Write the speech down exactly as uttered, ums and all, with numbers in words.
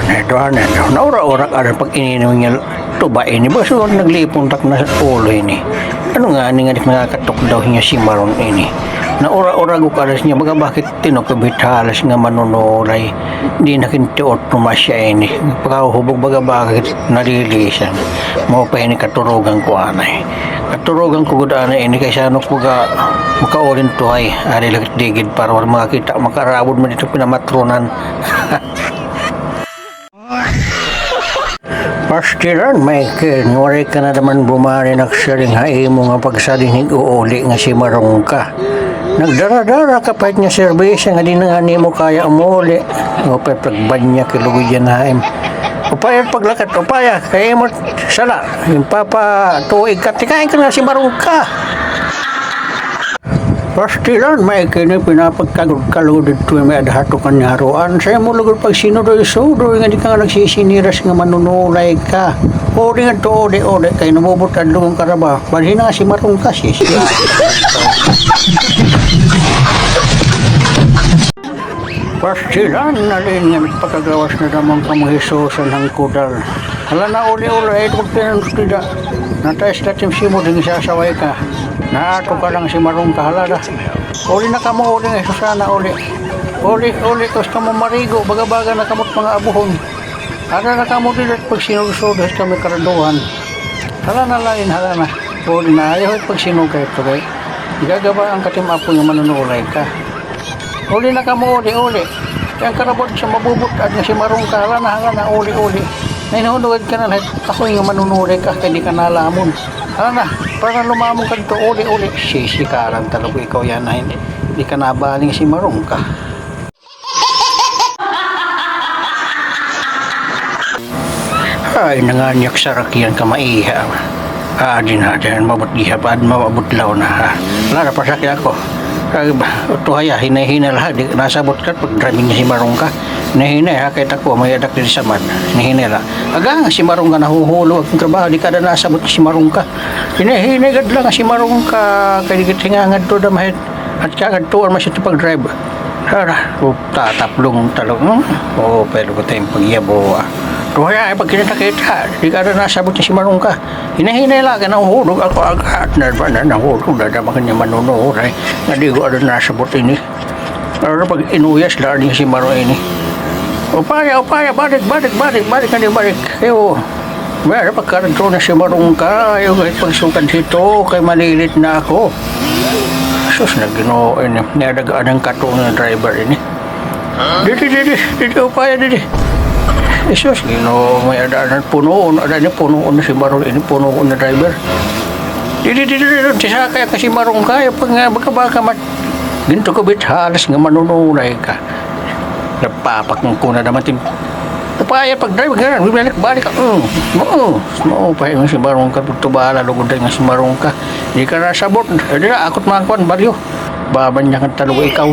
Ito, ano, ito. Naura-ura ka rin pag ininom niya tuba ini. Basta naglipon tak na sa ulo ini. Ano nga, ani nga di nakakatukdaw niya si Maron ini. Naura-ura ko ka rin niya, baga bakit tinukubit halas nga manunulay. Di nakintiot no masya ini. Pagkahuhubog baga bakit nalilisan. Mo pa ini katurugan ko anay. Katurugan ko gud anay ini kaysa ano ko ga makaulin tuhay. Ari lagit digid para wala makakita. Makarabod man dito pinamatronan. Pastilan, Michael, waray ka na naman bumari nagsiring ha imo nga pagsalinhig uuli nga si Marong ka. Nagdara-dara ka pa hit nga serbesa nga di na nga nimo kaya umuli. Upay pagbanya kilugod yan haim. Upaya paglakat, upaya, kay imo sala. Yung papatuig ka, tikain ka na si Marong ka. Pastilan, may kini pinapagkagod-kalod dito may adhato kanya haruan. Sa imo lugod pagsinudoy-sudoy, nga di ka nga nagsisiniras nga manunulay ka. O, di nga to, o, di, o, di, kay namubot ang lugong karaba. Balhin na nga si Marong ka, sis. Pastilan, nalin nga nagpakagawas na damang kamuhisusan hang kudal. Hala na, uli-uli, ay, ito pagpinanutida. Natay sila timsimod, hindi sasaway ka. Naato ka lang si Marong ka, hala na. Uli na kamo, uli nga Susana, uli. Uli, uli, tos kamo marigo, baga-baga na kamo't mga abuhon. Ada na kamo dili pagsinugod-sugod kami karaduhan. Hala na lain, hala na. Uli na, ayaw pagsinugay ito kay. Igagaba ang katim apo nga manunulay ka. Uli na kamo, uli, uli. Kay ang karabod sa mabubutad nga si Marong ka, hala na, hala na, uli, uli. Nahinunugad ka na lahat. Ako nga manunulay ka, kay di ka nalamon. Hala na, para lumamon ka dito, uli, uli. Sisikaran talaga ikaw yan, ay. Di ka nabaling si Marong ka. Ay, nanganyak sarakyan ka maiha. Ah, di na, di na, mabot giha pa, mabutlaw na, ha. Wala na, pasakya ako. Ay, ba, tuhaya, hinay-hinay la, ha, di, nasabot ka, pag driving niya si Marong ka. Hinay-hinay, ha, kahit ako, may adak din sa man. Hinay-hinay la. Aga, si Marong ka, nahuhulog akong trabaho, di ka na nasabot si Marong ka. Hinay-hinay gad lang, si Marong ka, kay di kita hingangadto, damahit. At kagadtuan man siya ito pag-drive. Hala, o, tataplong talong. Hmm? Oo, pero ko tayong pagyabo, ah. Kaya ay pagkita-kita, di ka na nasabot ni si Marong ka. Hinay-hinay lagi, nahulog ako agad. Na ba na, nahulog na naman kanya manunulay. Nadigo ano nasabot ini. Pero pag inuyas, daan niya si Marong ini. Upaya, upaya, balik, balik, balik, balik, balik, balik. Kaya, o, Mayroon pagkaradto na si Marong ka, ayaw kahit pagsukad hito, kay malilit na ako. Sus, na Ginoo ini, niadagaan ang kato nga driver ini. Didi, didi, didi, upaya, didi. Jesus, Ginoo, may adaan, punuon, ada ini, punuon na si Marong ini, punuon na driver. Didi, didi, didi, tisakay ka si Marong ka, ayaw pag nga, baka, baka mat-, ginto ko bit halas nga manunulay ka. Napapakon ko na naman, tin-, upaya pag-drive, ganun, bibalik-balik ka. Mm, oo, oo, pahingon si Marong ka, tubala, lugod na nga si Marong ka. Di ka nasabot, di na, akot mga kwan, baryo. Baban niya kang talugo ikaw.